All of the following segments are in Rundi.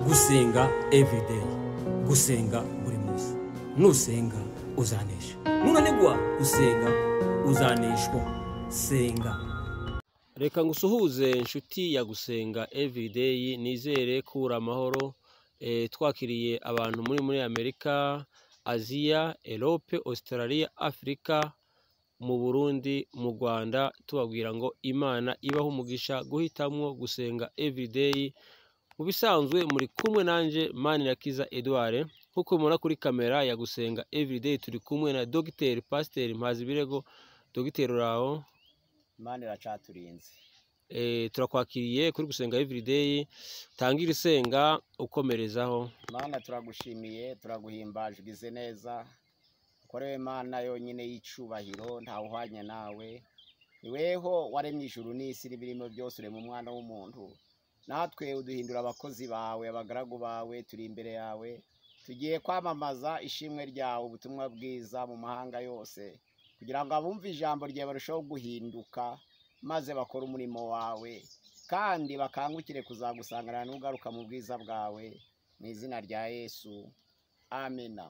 Gusenga everyday, gusenga buri munsi. Nusenga uzanesha, nunanigwa gusenga uzaneshwa. Senga. Reka ngusuhuze inshuti ya Gusenga Everyday, nizere kura amahoro. Twakiriye abantu muri Amerika, Aziya, Europe, Australia, Afrika, mu Burundi, mu Rwanda, tubabwira ngo Imana ibaho umugisha guhitamwo Gusenga Everyday. Mu bisanzwe muri kumwe nanje Manirakiza Edouard, nkuko mubona kuri kamera ya Gusenga Everyday turi kumwe na Dr Pasteur Mpazibirego. Dr uraho? Imana iracaturinze. Turakwakiriye kuri Gusenga Everyday, tangira isenga ukomerezaho. Mana turagushimiye, turaguhimbaje, ugize neza. Ukorewe Imana yonyine y'icubahiro, ntawe uhwanye nawe. Niweho waremye ijuru n'isi n'ibirimo byose, urema umwana w'umuntu. Natwe uduhindura abakozi bawe, abagaragu bawe, turi imbere yawe. Tugiye kwamamaza ishimwe ryawe, ubutumwa bwiza mu mahanga yose, kugira ngo abumve ijambo ryawe barusheho guhinduka, maze bakore umurimo wawe, kandi bakangukire kuzagusangana n'ugaruka mu bwiza bwawe, mu izina rya Yesu, amena.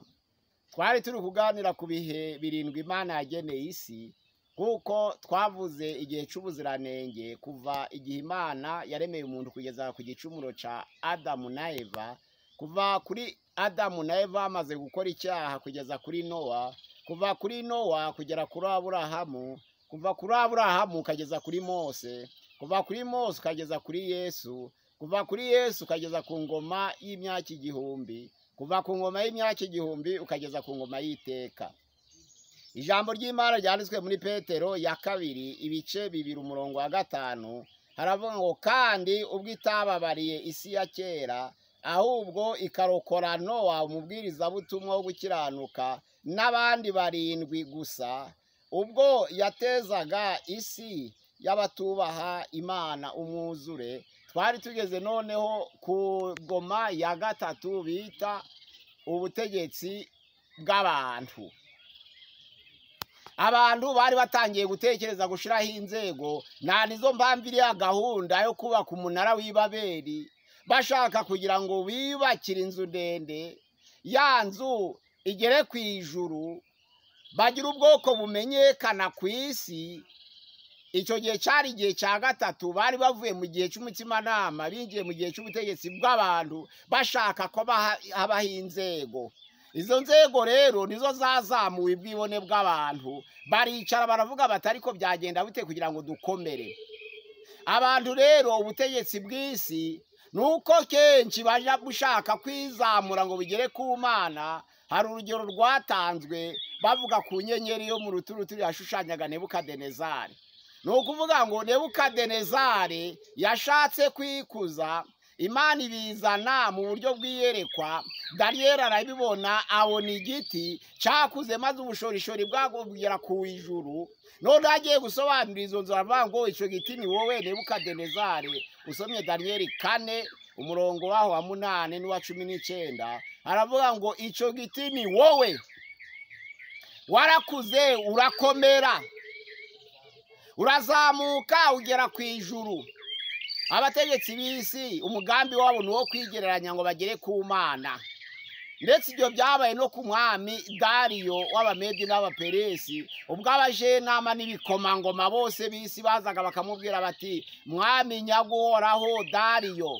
Twari turi kuganira ku bihe birindwi Imana yageneye isi, kuko twavuze igihe cy'ubuziranenge kuva igihe Imana yaremeye umuntu kugeza ku gicumuro ca Adamu na Eva, kuva kuri Adamu na Eva bamaze gukora icyaha kugeza kuri Nowa, kuva kuri Nowa kugera kuri Aburahamu, kuva kuri Aburahamu ukageza kuri Mose, kuva kuri Mose ukageza kuri Yesu, kuva kuri Yesu ukageza ku ngoma y'imyaka igihumbi, kuva ku ngoma y'imyaka igihumbi ukageza ku ngoma y'iteka. Ijambo ry'Imana ryanditswe muri Petero ya kabiri ibice 2 umurongo wa 5 haravuga ngo kandi ubwo itababariye isi ya kera, ahubwo ikarokora Nowa umubwirizabutumwa wo gukiranuka n'abandi barindwi gusa, ubwo yatezaga isi y'abatubaha Imana umwuzure. Twari tugeze noneho ku ngoma ya gatatu bita ubutegetsi bw'abantu. Abantu bari batangiye gutekereza gushiraho inzego, nta nizo mpamvu iriya gahunda yo kubaka umunara w'Ibabeli, bashaka kugira ngo bibakire inzu ndende, ya nzu igere ku ijuru, bagira ubwoko bumenyekana ku isi. Icyo gihe cyari igihe cya gatatu, bari bavuye mu gihe cy'umutimanama binjiye mu gihe cy'ubutegetsi bw'abantu, bashaka ko habaho inzego. Izo nzego rero nizo zazamuwe ubwibone bw'abantu, baricara baravuga bati ariko byagenda bite kugira ngo dukomere. Abantu rero ubutegetsi bw'isi nuko kenshi baja gushaka kwizamura ngo bigere ku Mana. Hari urugero rwatanzwe bavuga ku nyenyeri yo mu ruturuturu yashushanyaga Nebukadenezari. Ni ukuvuga ngo Nebukadenezari yashatse kwikuza, Imana ibizana mu buryo bw'iyerekwa. Daniel arabibona, abona igiti cyakuze maze ubushorishori bwago bugera ku ijuru. None agiye gusobanura izo nzu aravuga ngo icyo giti ni wowe Nebukadenezari. Usomye Daniel 4 umurongo waho wa 8 n'uwa 19 aravuga ngo icyo giti ni wowe, warakuze urakomera, urazamuka ugera ku ijuru. Abategetsi b'isi umugambi wabo ni uwo kwigereranya ngo bagere ku Mana. Ndetse ibyo byabaye no ku mwami Dariyo w'Abamedi n'Abaperesi, ubwo abajenama n'ibikomangoma bose b'isi bazaga bakamubwira bati mwami nyaguhoraho Dariyo,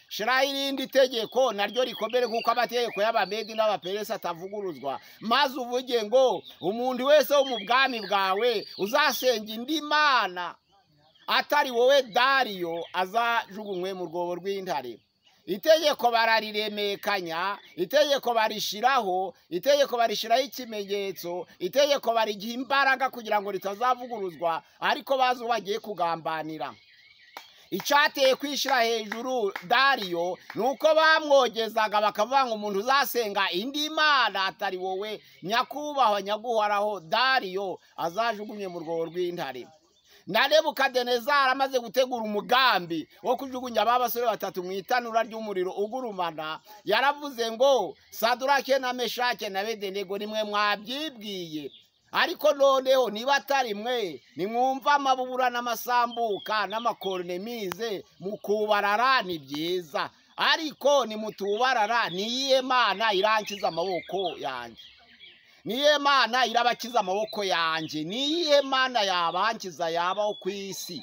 shiraho irindi tegeko naryo rikomere kuko amategeko y'Abamedi n'Abaperesi atavuguruzwa, maze uvuge ngo umuntu wese wo mu bwami bwawe uzasenga indi mana atari wowe Dariyo azajugunywe mu rwobo rw'intare. Itegeko barariremekanya, itegeko barishiraho, itegeko barishiraho ikimenyetso, itegeko barigiha imbaraga kugira ngo ritazavuguruzwa, ariko bazi bagiye kugambanira. Icyateye kwishira hejuru Dariyo nuko bamwogezaga bakavuga ngo umuntu uzasenga indi mana atari wowe nyakubahwa nyaguhoraho Dariyo azajugunye mu rwobo rw'intare. Na Nebukadenezari amaze gutegura umugambi wo kujugunya aba basore batatu mu itanura ry'umuriro ugurumana, yaravuze ngo Sadurake na Meshake na Abedenego nimwe mwabyibwiye, ariko noneho niba atari mwe nimwumva amabubura n'amasambuka n'amakornemize mukubarara ni byiza. Ariko nimutubarara, niyihe Mana irankiza amaboko yanjye? Niyihe Mana irabakiza amaboko yanjye? Niyihe Mana yabankiza yabaho ku isi?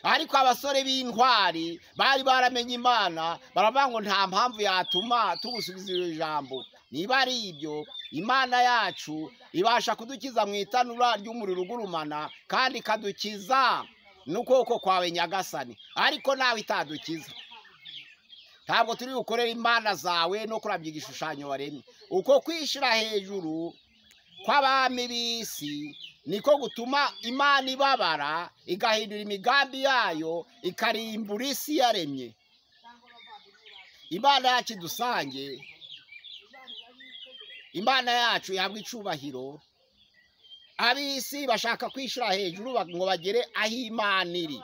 Ariko abasore b'intwari bari baramenye Imana, baravuga ngo nta mpamvu yatuma tugusubiza iryo jambo. Niba ari ibyo, Imana yacu ibasha kudukiza mu itanura ry'umuriro ugurumana, kandi ikadukiza n'ukuboko kwawe Nyagasani. Ariko nawe itadukiza, ntabwo turi bukorere imana zawe no kuramya igishushanyo waremye. Uko kwishyira hejuru kw'abami b'isi niko gutuma Imana ibabara, igahindura imigambi yayo, ikarimbura isi yaremye. Imana yacu idusange, Imana yacu ihabwa icubahiro. Ab'isi bashaka kwishyira hejuru ngo bagere aho Imana iri,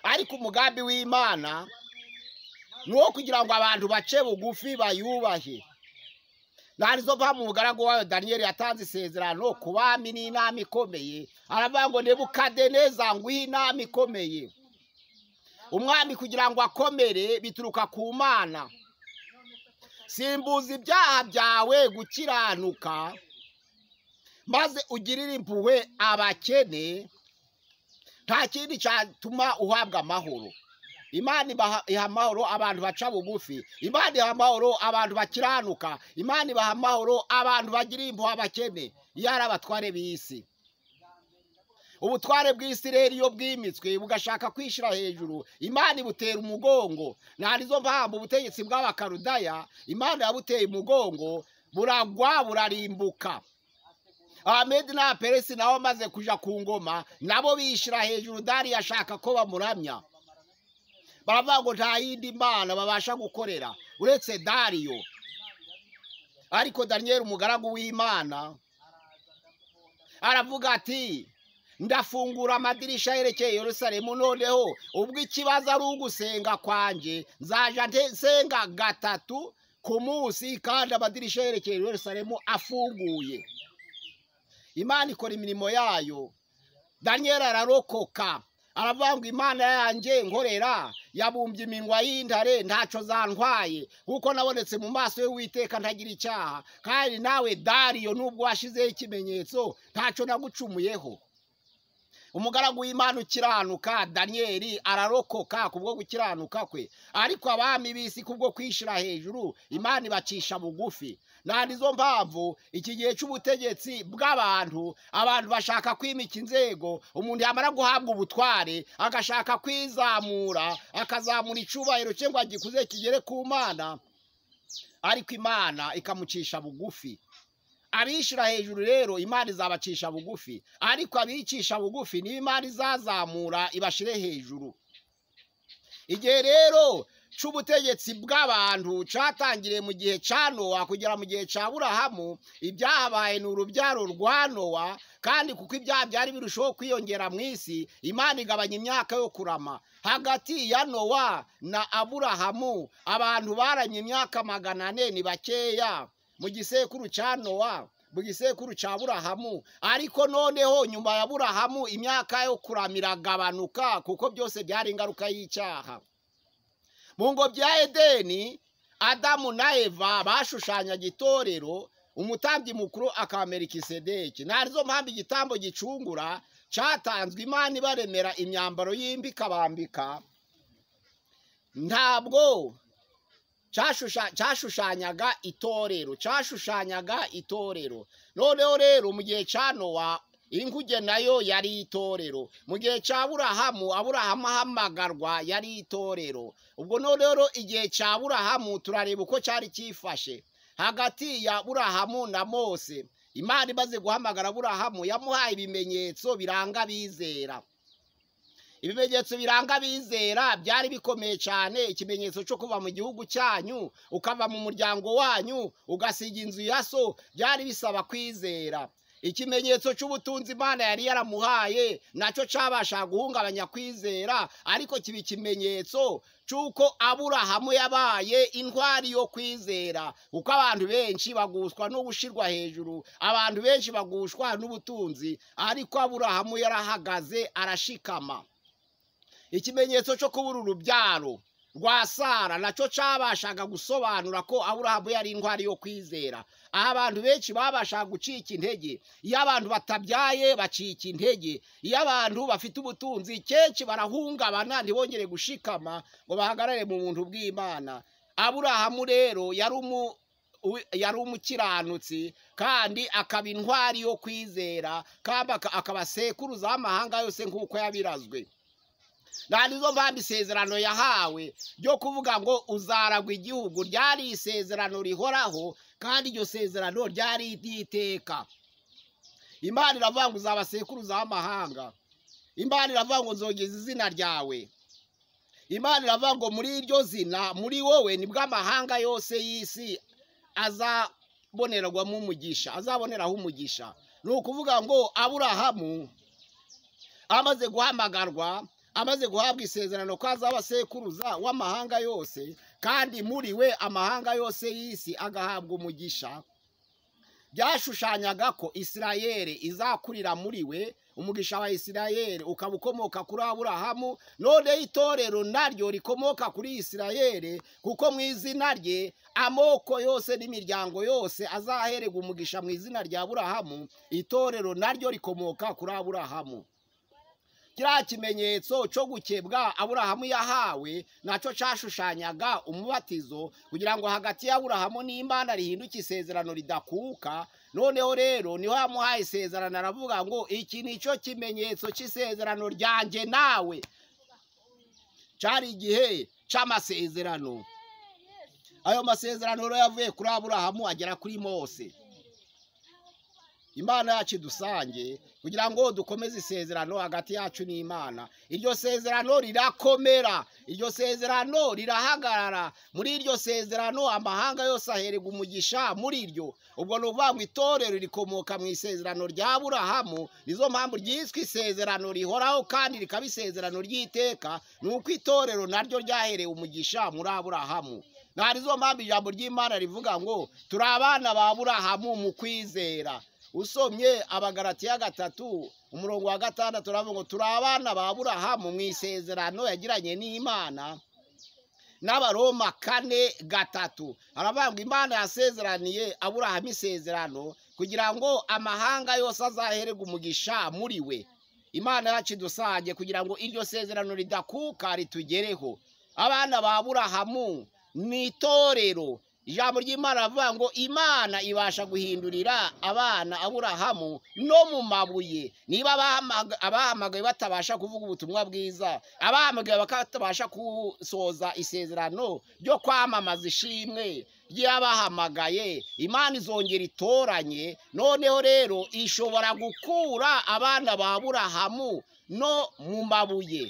ariko umugambi w'Imana ni uwo kugira ngo abantu bace bugufi bayubahe. Narizo mpamvu umugaragu wayo Daniyeli yatanze isezerano ku bami n'inama ikomeye, aravuga ngo Nebukadeneza nguhe inama ikomeye. Umwami kugira ngo akomere bituruka ku Mana. Simbuza ibyaha byawe gukiranuka, maze ugirire impuhwe abakene. Nta kindi cyatuma uhabwa amahoro. Imana iha amahoro abantu baca bugufi, Imana iha amahoro abantu bakiranuka, Imana ibaha amahoro abantu bagira impuhwe abakene. Iyo ari abatware b'isi, ubutware bw'isi rero iyo bwimitswe bugashaka kwishyira hejuru, Imana ibutera umugongo. Narizo mpamvu ubutegetsi bw'Abakarudaya Imana yabuteye umugongo, buragwa burarimbuka. Abamedi n'Abaperesi nabo bamaze kuja ku ngoma, nabo bishyira hejuru. Dariyo ashaka ko bamuramya, baravuga ngo nta yindi mana babasha gukorera uretse Dariyo. Ariko Daniyeli umugaragu w'Imana aravuga ati ndafungura amadirisha yerekeye Yerusalemu, noneho ubwo ikibazo ari ugusenga kwanjye, nzaja nsenga 3 ku munsi, kandi amadirisha yerekeye Yerusalemu afunguye. Imana ikora imirimo yayo. Daniyeli ararokoka, aravuga ngo Imana yanjye nkorera yabumbye iminwa y'intare, ntacyo zantwaye, kuko nabonetse mu maso y'Uwiteka ntagira icyaha. Kandi nawe Dariyo, nubwo washizeho ikimenyetso, ntacyo nagucumuyeho. Umugaragu w'Imana ukiranuka Daniyeli ararokoka kubwo gukiranuka kwe. Ariko abami b'isi kubwo kwishira hejuru, Imana ibacisha bugufi. Nanizo mpamvu iki gihe cy'ubutegetsi bw'abantu, abantu bashaka kwimika inzego. Umuntu yamara guhabwa ubutware agashaka kwizamura, akazamura icubahiro cye ngo agikuze kigere ku Mana, ariko Imana ikamucisha bugufi. Abishira hejuru rero Imana izabacisha bugufi, ariko abicisha bugufi niba Imana izazamura ibashire hejuru. Igihe rero c'ubutegetsi bw'abantu catangiriye mu gihe ca Nowa kugera mu gihe ca Aburahamu, ibyahabaye ni urubyaro rwa Nowa, kandi kuko ibyaha byari birushaho kwiyongera mu isi, Imana igabanya imyaka yo kurama. Hagati ya Nowa na Aburahamu abantu baranye imyaka 400 ni bakeya mu gisekuru ca Nowa, mu gisekuru ca Aburahamu. Ariko noneho nyuma ya Aburahamu imyaka yo kurama iragabanuka, kuko byose byari ingaruka y'icyaha. Mu ngobyi ya Edeni, Adamu na Eva bashushanyaga itorero, umutambyi mukuru akaba Melikisedeki. Narizo mpamvu igitambo gicungura cyatanzwe, Imana ibaremera imyambaro y'imbi ikabambika. Ntabwo cyashushanyaga itorero, cyashushanyaga itorero. Noneho rero mu gihe cya Nowa, inkuge nayo yari itorero. Mu gihe cya Aburahamu, Aburahamu ahamagarwa yari itorero. Ubwo noneho igihe cya Aburahamu turareba uko cyari cyifashe hagati ya Aburahamu na Mose. Imana imaze guhamagara Aburahamu, yamuhaye ibimenyetso biranga abizera. Ibimenyetso biranga abizera byari bikomeye cyane. Ikimenyetso cyo kuva mu gihugu cyanyu, ukava mu muryango wanyu, ugasiga inzu ya so, byari bisaba kwizera. Ikimenyetso cy'ubutunzi Imana yari yaramuhaye nacyo cyabasha guhungabanya kwizera, ariko kiba ikimenyetso cy'uko Aburahamu yabaye intwari yo kwizera. Kuko abantu benshi bagushwa no gushirwa hejuru, abantu benshi bagushwa n'ubutunzi, ariko Aburahamu yarahagaze arashikama. Ikimenyetso cyo kubura urubyaro rwa Sara nacyo cyabashaga gusobanura ko Aburahamu yari intwari yo kwizera. Aho abantu benshi babashaga gucika intege, iyo abantu batabyaye bacika intege, iyo abantu bafite ubutunzi kenshi barahungabana ntibongere gushikama ngo bahagarare mu buntu bw'Imana. Aburahamu rero yari umukiranutsi kandi akaba intwari yo kwizera, kandi akaba sekuruza w'amahanga yose nk'uko yabirazwe. Nizo mpamvu isezerano yahawe ryo kuvuga ngo uzaragwa igihugu ryari isezerano rihoraho, kandi iryo sezerano ryari iry'iteka. Imana iravuga ngo uzaba sekuruza w'amahanga. Imana iravuga ngo nzogeza izina ryawe. Imana iravuga ngo muri iryo zina, muri wowe nibwo amahanga yose y'isi azabonerwamo umugisha, azaboneraho umugisha. Ni ukuvuga ngo Aburahamu amaze guhamagarwa, amaze guhabwa isezerano ko azaba sekuruza w'amahanga yose, kandi muri we amahanga yose y'isi agahabwa umugisha, byashushanyaga ko Isirayeli izakurira muri we, umugisha wa Isirayeli ukaba ukomoka kuri Aburahamu. None itorero naryo rikomoka kuri Isirayeli, kuko mu izina rye amoko yose n'imiryango yose azahererwa umugisha mu izina rya Aburahamu. Itorero naryo rikomoka kuri Aburahamu. Kiriya kimenyetso cyo gukebwa Aburahamu yahawe nacyo cyashushanyaga umubatizo, kugira ngo hagati y'Aburahamu n'Imana rihinduke isezerano ridakuka. Noneho rero niho yamuhaye isezerano, aravuga ngo iki nicyo kimenyetso cy'isezerano ryanjye nawe. Cyari igihe cy'amasezerano. Ayo masezerano rero yavuye kuri Aburahamu agera kuri Mose. Imana yacu dusange kugira ngo dukomeze isezerano hagati yacu n'Imana. Iryo sezerano rirakomera, iryo sezerano rirahagarara. Muri iryo sezerano amahanga yose ahererwa umugisha muri iryo. Ubwo ni ukuvuga ngo itorero rikomoka mu isezerano rya Aburahamu. Nizo mpamvu ryiswe isezerano rihoraho kandi rikaba isezerano ry'iteka, ni uko itorero naryo ryaherewe umugisha muri Aburahamu. Nizo mpamvu ijambo ry'Imana rivuga ngo turi abana ba Aburahamu mu kwizera. Usomye Abagalatiya 3 umurongo wa 6 turavuga ngo turi abana ba Aburahamu mu isezerano yagiranye n'Imana. N'Abaroma 4:3 aravuga ngo Imana yasezeraniye Aburahamu isezerano kugira ngo amahanga yose azahererwe umugisha muri we. Imana yacu dusange kugira ngo iryo sezerano ridakuka ritugereho. Abana ba Aburahamu ni itorero. Ijambo ry'Imana rivuga ngo Imana ibasha guhindurira abana Aburahamu no mu mabuye. Niba abahamagaye batabasha kuvuga ubutumwa bwiza, abahamagaye bakatabasha kusoza isezerano ryo kwamamaza ishimwe ry'abahamagaye, Imana izongera itoranye. Noneho rero ishobora gukura abana ba Aburahamu no mu mabuye.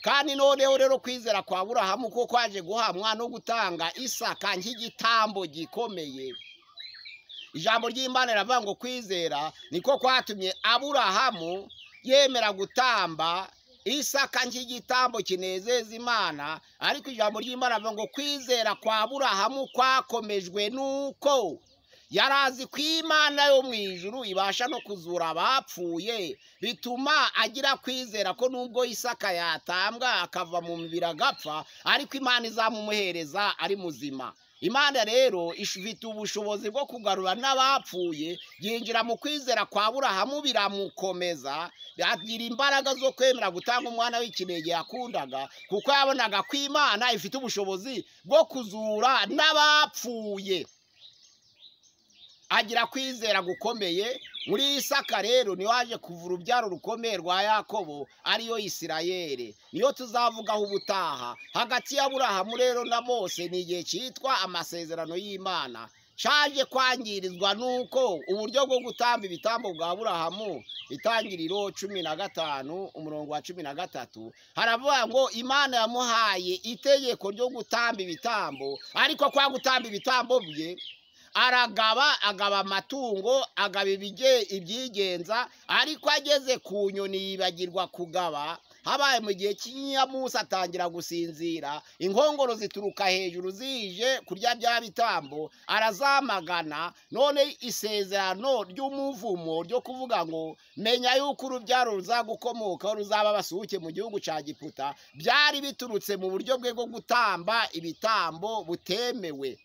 Kandi noneho rero kwizera kwa Aburahamu ko kwaje guhamwa no gutanga Isaka nk'igitambo gikomeye. Ijambo ry'Imana riravuga ngo kwizera niko kwatumye Aburahamu yemera gutamba Isaka nk'igitambo kinezeza Imana. Ariko ijambo ry'Imana rivuga ngo kwizera kwa Aburahamu kwakomejwe nuko yarazi ko Imana yo mu ijuru ibasha no kuzura abapfuye, bituma agira kwizera ko nubwo Isaka yatambwa akava mu mubiri agapfa, ariko Imana izamumuhereza ari muzima. Imana rero ifite ubushobozi bwo kugarura n'abapfuye. Yinjira mu kwizera kwa Aburahamu biramukomeza, agira imbaraga zo kwemera gutanga umwana w'ikinege yakundaga, kuko yabonaga ko Imana ifite ubushobozi bwo kuzura n'abapfuye. Agira kwizera gukomeye. Muri Isaka rero niho haje kuva urubyaro rukomeye rwa Yakobo, ariyo Isirayeli, niyo tuzavugaho ubutaha. Hagati ya Aburahamu rero na Mose ni igihe cyitwa amasezerano y'Imana. Cyaje kwangirizwa nuko uburyo bwo gutamba ibitambo bwa Aburahamu, Itangiriro 15 umurongo wa 13, haravuga ngo Imana yamuhaye itegeko ryo gutamba ibitambo, ariko kwa gutamba ibitambo bye aragaba, agaba amatungo, agaba ibyigenza, ariko ageze ku nyoni yibagirwa kugaba. Habaye mu gihe cy'inyamunsi atangira gusinzira, inkongoro zituruka hejuru zije kurya bya bitambo, arazamagana. None isezerano ry'umuvumo ryo kuvuga ngo menya yuko urubyaro ruzagukomokaho ruzaba abasuhuke mu gihugu cya Giputa, byari biturutse mu buryo bwe bwo gutamba ibitambo butemewe.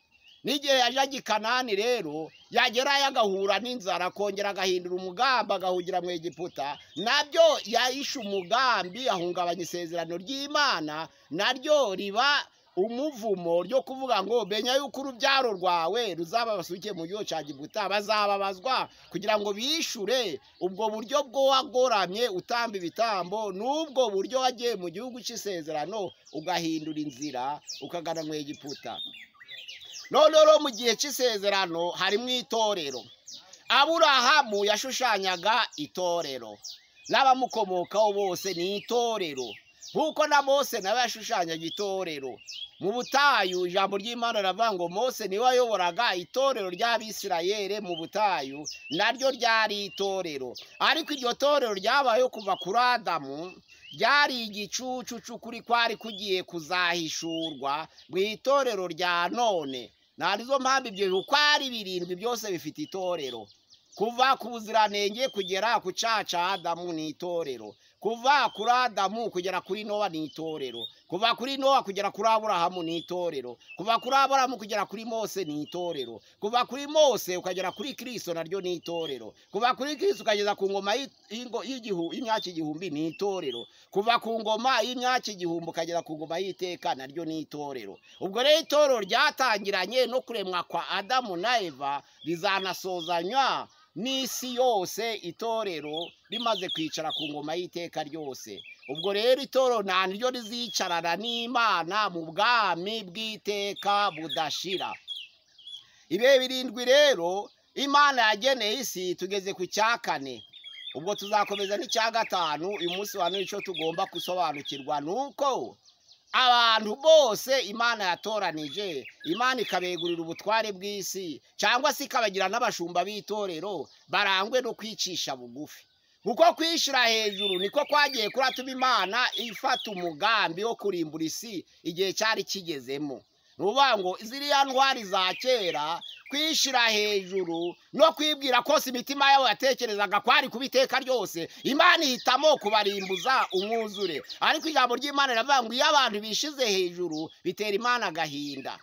N'igihe yajaga i Kanani rero, yagerayo agahura n'inzara, akongera agahindura umugambi agahungira mu Egiputa, nabyo yahishe umugambi ahungabanya isezerano ry'Imana, naryo riba umuvumo ryo kuvuga ngo menya yuko urubyaro rwawe ruzaba abasuhuke mu gihugu cya Giputa, bazababazwa kugira ngo bishure ubwo buryo bwo wagoramye utamba ibitambo, n'ubwo buryo wagiye mu gihugu cy'isezerano ugahindura inzira ukagana mu Egiputa. None rero mu gihe cy'isezerano harimo itorero. Aburahamu yashushanyaga itorero, n'abamukomokaho bose ni itorero, nk'uko na Mose nawe yashushanyaga itorero. Mu butayu ijambo ry'Imana riravuga ngo Mose niwe wayoboraga itorero ry'Abisirayeli mu butayu, naryo ryari itorero. Ariko iryo torero ryabayeho kuva kuri Adamu, ryari igicucu cy'ukuri kwari kugiye kuzahishurwa mu itorero rya none. Narizo mpamvu ibyo uko ari birindwi byose bifite itorero. Kuva ku buziranenge kugera ku caca Adamu ni itorero, kuva kuri Adamu kugera kuri Nowa ni itorero, kuva kuri Nowa kugera kuri Aburahamu ni itorero, kuva kuri Aburahamu kugera kuri Mose ni itorero, kuva kuri Mose ukagera kuri Kristo naryo ni itorero, kuva kuri Kristo ukageza ku ngoma y'imyaka igihumbi ni itorero, kuva ku ngoma y'imyaka igihumbi ukagera ku ngoma y'iteka naryo ni itorero. Ubwo rero itorero ryatangiranye no kuremwa kwa Adamu na Eva rizanasozanywa n'isi yose, itorero rimaze kwicara ku ngoma y'iteka ryose. Ubwo rero itorero nta niryo rizicarana n'Imana mu bwami bw'iteka budashira. Ibihe birindwi rero Imana yageneye isi, tugeze ku cya kane, ubwo tuzakomeza n'icya gatanu. Uyu munsi wa none icyo tugomba gusobanukirwa nuko abantu bose Imana yatoranije, Imana ikabegurira ubutware bw'isi, cyangwa se ikabagira n'abashumba b'itorero, barangwe no kwicisha bugufi. Kuko kwishira hejuru niko kwagiye kuratuma Imana ifata umugambi wo kurimbura isi igihe cyari kigezemo. Nuvuga ngo ziriya ntwari za kera, kwishira hejuru no kwibwira kose imitima yabo yatekerezaga kwari kubiteka ryose, Imana ihitamo kubarimbuza umwuzure. Ariko ijambo ry'Imana riravuga ngo iyo abantu bishize hejuru bitera Imana agahinda.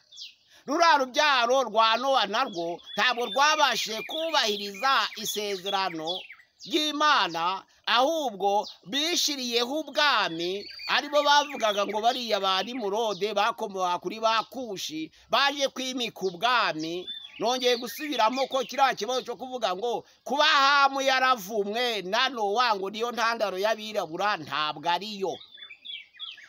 Ruriya rubyaro rwa Nowa narwo ntabwo rwabashije kubahiriza isezerano ry'Imana, ahubwo bishiriyeho ubwami. Aribo bavugaga ngo bariya ba Nimurode bakomoka kuri ba Kushi, baje kwimika ubwami. Nongeye gusubiramo ko kiriya kibazo cyo kuvuga ngo kuba Hamu yaravumwe na Nowa ngo niyo ntandaro y'abirabura, ntabwo ariyo.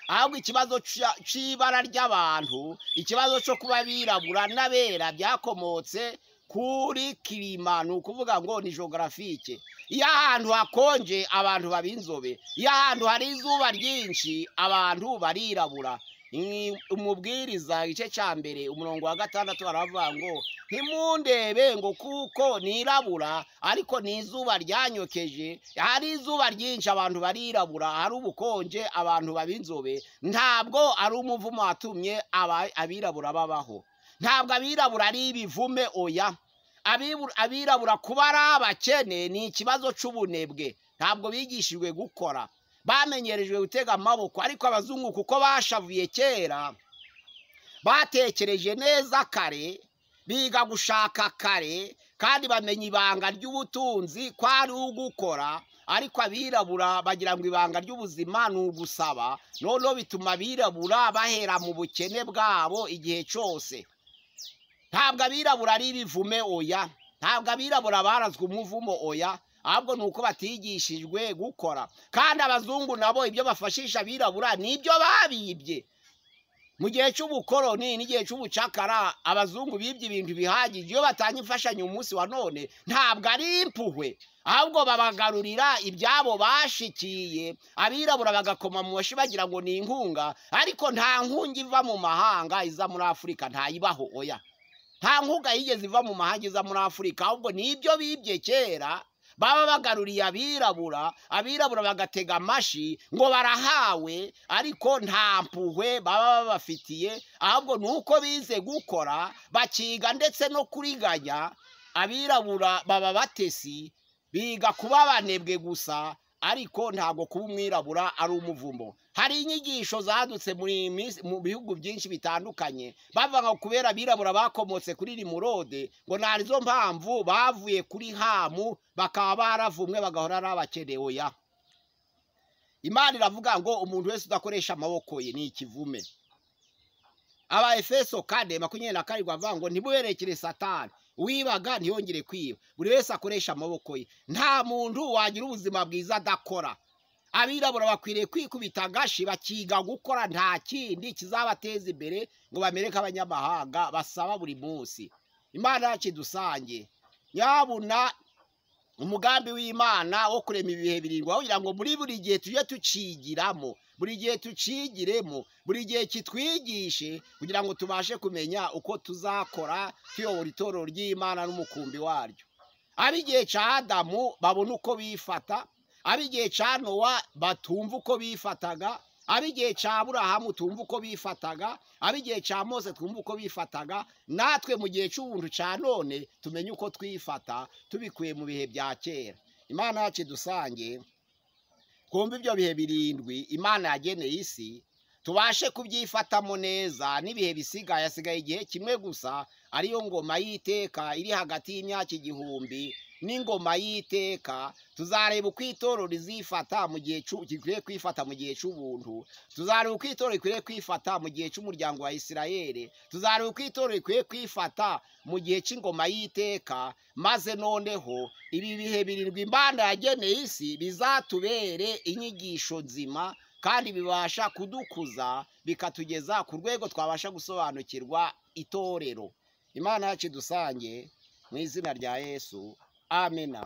Ahubwo ikibazo cy'ibara ry'abantu, ikibazo cyo kuba abirabura n'abera byakomotse kuri kirima, ni ukuvuga ngo ni geographique. Iyo ahantu hakonje abantu baba inzobe, iyo ahantu hari izuba ryinshi abantu barirabura. Umubwiriza igice cya mbere umurongo wa 6 baravuga ngo ntimundebe ngo kuko nirabura, ariko ni izuba ryanyokeje. Hari izuba ryinshi abantu barirabura, hari ubukonje abantu baba inzobe. Ntabwo ari umuvumo watumye abirabura babaho, ntabwo abirabura ari ibivume, oya. Abirabura kuba ari abakene ni ikibazo cy'ubunebwe, ntabwo bigishijwe gukora, bamenyerejwe gutega amaboko. Ariko abazungu kuko bashavuye kera, batekereje neza kare, biga gushaka kare, kandi bamenya ibanga ry'ubutunzi ko ari ugukora. Ariko abirabura bagira ngo ibanga ry'ubuzima ni ugusaba, noneho bituma abirabura bahera mu bukene bwabo igihe cyose. Ntabwo abirabura ari ibivume, oya. Ntabwo abirabura barazwe umuvumo, oya. Ahubwo ni uko batigishijwe gukora. Kandi abazungu nabo ibyo bafashisha abirabura nibyo babibye mu gihe cy'ubukoroni n'igihe cy'ubucakara. Abazungu bibye ibintu bihagije. Iyo batanga imfashanyo umunsi wa none ntabwo ari impuhwe, ahubwo babagarurira ibyabo bashikiye. Abirabura bagakoma mu mashi bagira ngo ni inkunga, ariko nta nkunga iva mu mahanga iza muri Afurika, ntayibaho, oya. Nta nkunga yigeze iva mu mahanga iza muri Afurika, ahubwo nibyo bibye kera. Baba bagaruriye abirabura, abirabura bagatega amashi ngo barahawe, ariko nta mpuhwe baba babafitiye, ahubwo nuko bize gukora bakiga ndetse no kuriganya. Abirabura baba batesi, biga kuba banebwe gusa, ariko ntabwo kuba umwirabura ari umuvumo. Hari inyigisho zadutse mu bihugu byinshi bitandukanye, bavuga ngo kubera abirabura bakomotse kuri Nimurode, ngo narizo mpamvu bavuye kuri Hamu bakaba baravumwe bagahora ari abakene. Oya, Imana iravuga ngo umuntu wese udakoresha amaboko ye ni ikivume. Aba Efeso 4:27 bavuga ngo ntimuberekere Satani, uwibaga ntiyongere kwiba, buri wese akoresha amaboko ye. Nta muntu wagira ubuzima bwiza adakora. Abirabura bakwiriye kwikubita agashi bakiga gukora, nta kindi kizabateza imbere ngo bamere nk'abanyamahanga basaba buri munsi. Imana yacu idusange. Nyabuna umugambi w'Imana wo kurema ibihe birindwi, kugira ngo muri buri gihe tujye tucigiramo, buri gihe tucigiremo, buri gihe kitwigishe, kugira ngo tubashe kumenya uko tuzakora tuyobora itorero ry'Imana n'umukumbi waryo. Ab'igihe cya Adamu babona uko bifata, ab'igihe cya Nowa batumva uko bifataga, ab'igihe cya Aburahamu tumva uko bifataga, ab'igihe cya Mose twumva uko bifataga, natwe mu gihe cy'ubuntu cya none tumenye uko twifata tubikuye mu bihe bya kera. Imana yacu idusange twumve ibyo bihe birindwi Imana yageneye isi, tubashe kubyifatamo neza. N'ibihe bisigaye, hasigaye igihe kimwe gusa, ariyo ngoma y'iteka iri hagati y'imyaka 1000 n'ingoma y'iteka. Tuzareba uko itorero rizifata mu gihe gikwiye kwifata mu gihe cy'ubuntu, tuzareba uko itorero rikwiriye kwifata mu gihe cy'umuryango wa Isirayeli, tuzareba uko itorero rikwiye kwifata mu gihe cy'ingoma y'iteka. Maze noneho ibi bihe birindwi Imana yageneye isi bizatubere inyigisho nzima, kandi bibasha kudukuza bikatugeza ku rwego twabasha gusobanukirwa itorero. Imana yacu idusange mu izina rya Yesu. Amina.